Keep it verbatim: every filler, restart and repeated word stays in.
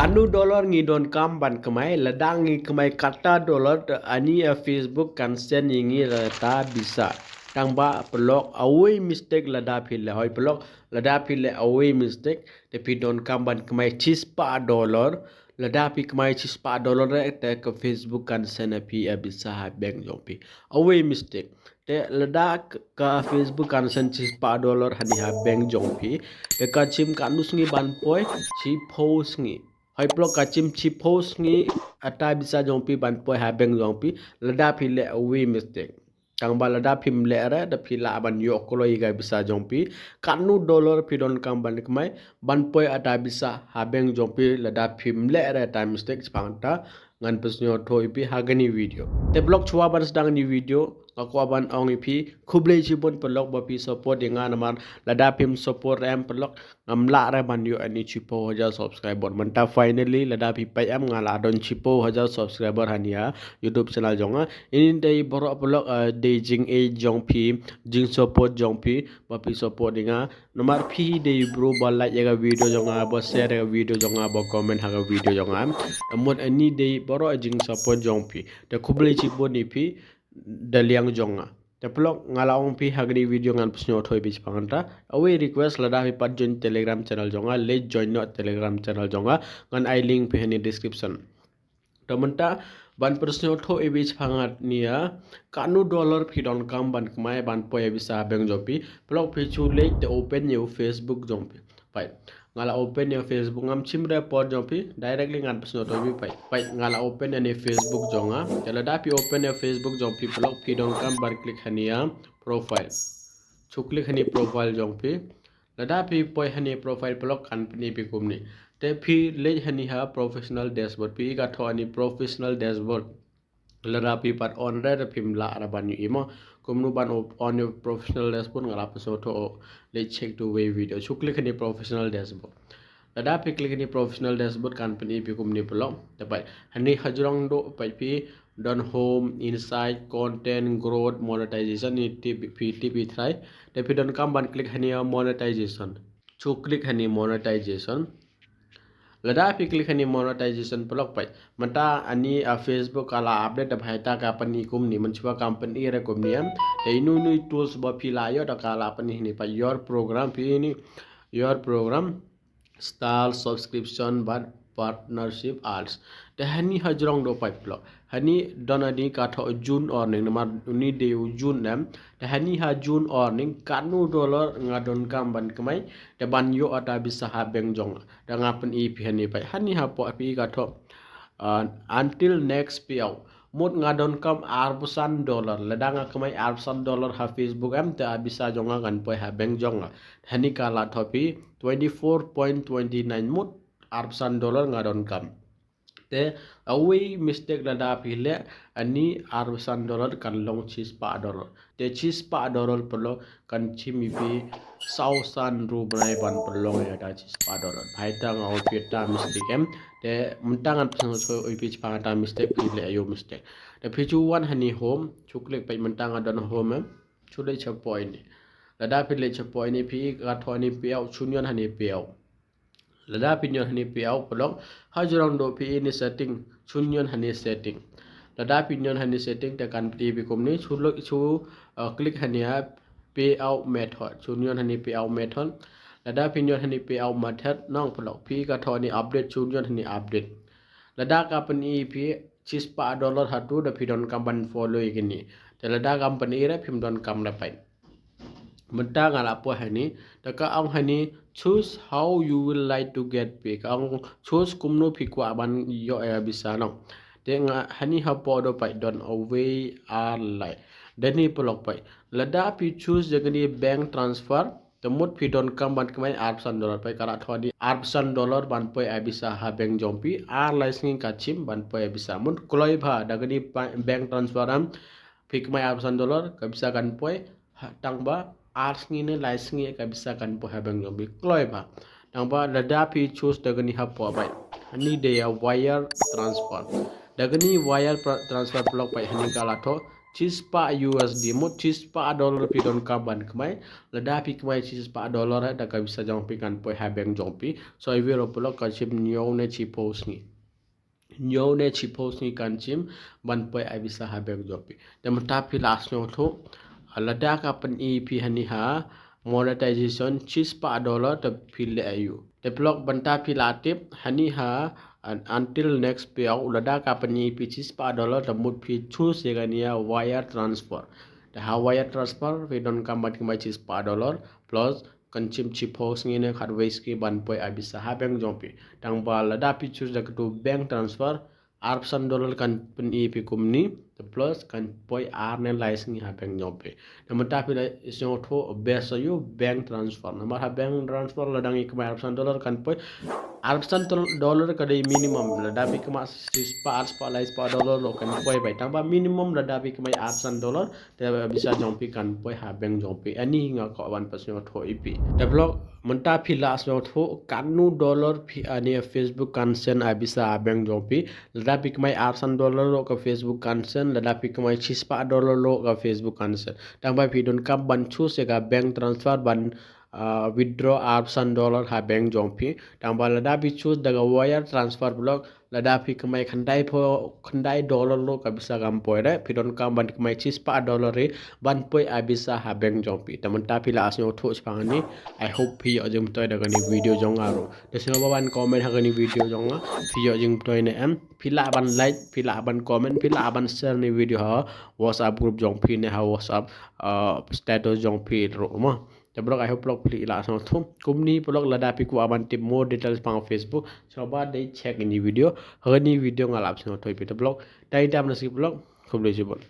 Anu dollar ngi donkam ban kmai, lada ngi kmai kata dollar te ani a Facebook kan send ïa ngi rata bisa. Tang ba paralok awei mistake lada phi leh, hoi paralok, lada phi leh awei mistake te phi donkam ban kmai chispah dollar. Lada phi kmai chispah dollar re te ka Facebook kan send ïa phi a bisa ha bank jong phi. Awei mistake. Te lada k-, ka Facebook kan send chispah dollar hani ha bank jong phi. Te ka chim katno sngi ban poi, chiphew sngi. Hoi paralok, ka chim chiphew sngi ata bisa jong phi ban poi ha bank jong phi. Lada phi leh awei mistake. Tang ba lada phim leh re, da phi lah ban ïoh kloi ïa ka bisa jong phi. Katno dollar phi donkam ban kmai, ban poi ata bisa ha bank jong phi lada phim leh re ata mistake. Shaphang ta ngan pynsngewthuh ïa phi ha kani video. Te paralok, shuwa ban sdang kani video, nga kwah ban ong ïa phi khublei shibun paralok ba phi support ïa nga, namar lada phim support re em paralok, ngam lah re ban ïoh ani chiphew hajar subscriber. Mynta finally lada phi peit em nga la don chiphew hajar subscriber hani ha YouTube channel jong nga. Ini dei baroh paralok, eh, dei jingïeit jong phi, jingsupport jong phi, ba phi support ïa nga. Namar phi dei bro ba like ïa ka video jong nga, ba share ïa ka video jong nga, ba comment ha ka video jong nga. Te mut ani dei baroh jingsupport jong phi. Te khublei shibun ïa phi da liang jong nga. Te paralok, nga la ong phi ha kani video ngan pynsngewthuh ïa phi shaphang ta. Awei request, lada phi pat join Telegram channel jong nga, leit join noh Telegram channel jong nga. Ngan ai link phi hani description. Te mynta ban pynsngewthuh ïa phi shaphang nia, katno dollar phi donkam ban kmai ban poi ïa bisa bank jong phi. Paralok, phi shu leit te open ïa u Facebook jong phi. Peit, nga la open ïa Facebook, ngam chim re por jong phi, directly ngan pynsngewthuh ïa phi. Peit, peit, nga la open ïa ni Facebook jong nga. Te lada phi open ïa Facebook jong phi paralok, phi donkam ban click hani ha profile. Shu click hani profile jong phi. Lada phi poi hani profile paralok kan pyni ïa phi kumni. Te phi leit hani ha professional dashboard. Phi ka thoh hani professional dashboard. Lada phi pat on re te phim lah re ban ïohi mo. Kumno ban op-, on ïa professional dashboard nga la pynsngewthuh, leit check tu wei video. Shu click hani professional dashboard. Lada phi click hani professional dashboard kan pyni ïa phi kumni paralok. Te peit, hani hajrong duh peit phi don home, insight, content, growth, monetization, ni tip phi, tip phi try. Te phi donkam ban click hani ha monetization. Shu click hani monetization. Lada phi click hani monetization paralok peit. Mynta ani a Facebook ka la update da bha ita ka pyni kumni, mynshuwa kam pyni re kumni em. Te inu inu i tools ba phi la ïoh da ka la pyni hani peit, your program phi ni, your program, style, subscription bad partnership ads. Te hani hajrong duh peit paralok. Hani don ani ka thoh June earning, namar uni dei u June em. Te hani ha June earning katno dollar nga donkam ban kmai te ban ïoh ata bisa ha bank jong nga. Te nga pyni ïa phi hani peit. Hani hapoh phi ka thoh, uh, until next payout. Mut nga donkam arphew san dollar. Lada nga kmai arphew san dollar ha Facebook em te a bisa jong nga kan poi ha bank jong nga. Hani ka la thoh phi twenty four point twenty nine, mut arphew san dollar nga donkam. Te awei mistake lada phi leh, ani arphew san dollar kan long chispah dollar. Te chispah dollar paralok kan chim ïa phi saw san ruh bnai ban pynlong ïa da chispah dollar. Bha ita nga ong phi ita mistake em. Te mynta ngan pynsngewthuh ïa phi shaphang ita mistake, phi leh aiu mistake. Te phi shu wan hani home, shu click peit mynta nga don home em. Shu leit shapoh ini. Lada phi leit shapoh ini phi ka thoh hani payout, shu ñion hani payout. Lada phi ñion hani payout paralok, hajrong duh phi ini setting, shu ñion hani setting. Lada phi ñion hani setting te kan pyni ïa phi kumni, shu lo-, shu, uh, click hani ha payout method, shu ñion hani payout method. Lada phi ñion hani payout method nong paralok, phi ka thoh hani update, shu ñion hani update. Lada ka pyni ïa phi chispah dollar hato da phi donkam ban follow ïa kini. Te lada kam pyni re phim donkam re peit. Mynta nga la poi hani, te ka ong hani, choose how you will like to get paid. Ka ong choose kumno phi kwah ban ïoh ïa bisa nong. Te nga hani hapoh duh peit don awei ar lai. Dei ni paralok peit. Lada phi choose da kani bank transfer, te mut phi donkam ban kmai arphew san dollar, peit ka la thoh hani arphew san dollar ban poi ïa bisa ha bank jong phi, ar lai sngi ka chim ban poi ïa bisa. Mut kloi bha da kani ba-, bank transfer em, phi kmai arphew san dollar, ka bisa kan poi, ha, tang ba ar sngi ne lai sngi ka bisa kan poi ha bank jong phi, kloi bha. Tang ba lada phi choose da kani hapoh peit. Hani dei ïa wire transfer. Da kani wire pra-, transfer paralok peit hani ka la thoh shispah U S D mut, shispah dollar phi donkam ban kmai. Lada phi kmai shispah dollar, da ka pisa jong phi kan poi ha bank jong phi. So, iwi ro pulok kan shim hynñiew ne shiphew sngi. Hynñiew ne shiphew sngi kan shim ban poi ai pisa ha bank jong phi. Te mynta phi la sngewthuh, lada ka pyni phi hani ha monetization shispah dollar, te phi leh aiu. Te pulok mynta phi la tip hani ha, un-, until next payout, lada ka pyni phi shispah dollar, te mut phi choose ïa kane ïa wire transfer. Te ha wire transfer phi donkam ban kmai shispah dollar plus kan shim shiphew sngi ne khatwei sngi ban poi ai pisa ha bank jong phi. Tang ba lada phi choose da katu bank transfer, arphew san dollar kan pyni phi kumne, te plus kan poi ar ne lai sngi ha bank jong phi. Te mynta phi la sngewthuh best aiu, bank transfer. Namar ha bank transfer lada ngi kmai arphew san dollar kan poi, arphew san dollar ka dei minimum. Lada phi kmai shispah, arspah, laispah dollar ruh kan poi bha. Tang ba minimum lada phi kmai arphew san dollar, te pisa jong phi kan poi ha bank jong phi. Ani nga kwah ban pynsngewthuh ïa phi. Te pulok mynta phi la sngewthuh katno dollar phi, ani, Facebook kan send ai pisa ha bank jong phi. Lada phi kmai arphew san dollar ruh ka Facebook kan send, lada phi kmai shispah dollar ruh ka Facebook kan send. Tang ba phi donkam ban choose ïa ka bank transfer ban, ah, withdraw arphew san dollar ha bank jong phi. Tang ba lada phi choose da ka wire transfer pulok, lada phi kmai khyndai phew, khyndai dollar ruh ka pisa kam poi re, phi donkam ban kmai shispah dollar re ban poi ai pisa ha bank jong phi. Te mynta phi la sngewthuh shaphang ani. I hope phi ïoh jingmyntoi da kane video jong nga ruh. Te sngewbha ban comment ha kane video jong nga. Phi ïoh jingmyntoi ne em? Phi lah ban like, phi lah ban comment, phi lah ban share ne video ha WhatsApp group jong phi ne ha WhatsApp, uh, status jong phi ruh mo. Te pulok, I hope pulok phi la sngewthuh. Kumne pulok lada phi kwah ban tip more details shaphang Facebook, sngewbha dei check ïa kane video. Ha kane video nga la pynsngewthuh ïa phi. Te pulok, tang ita mynta shi pulok. Khublei shibun.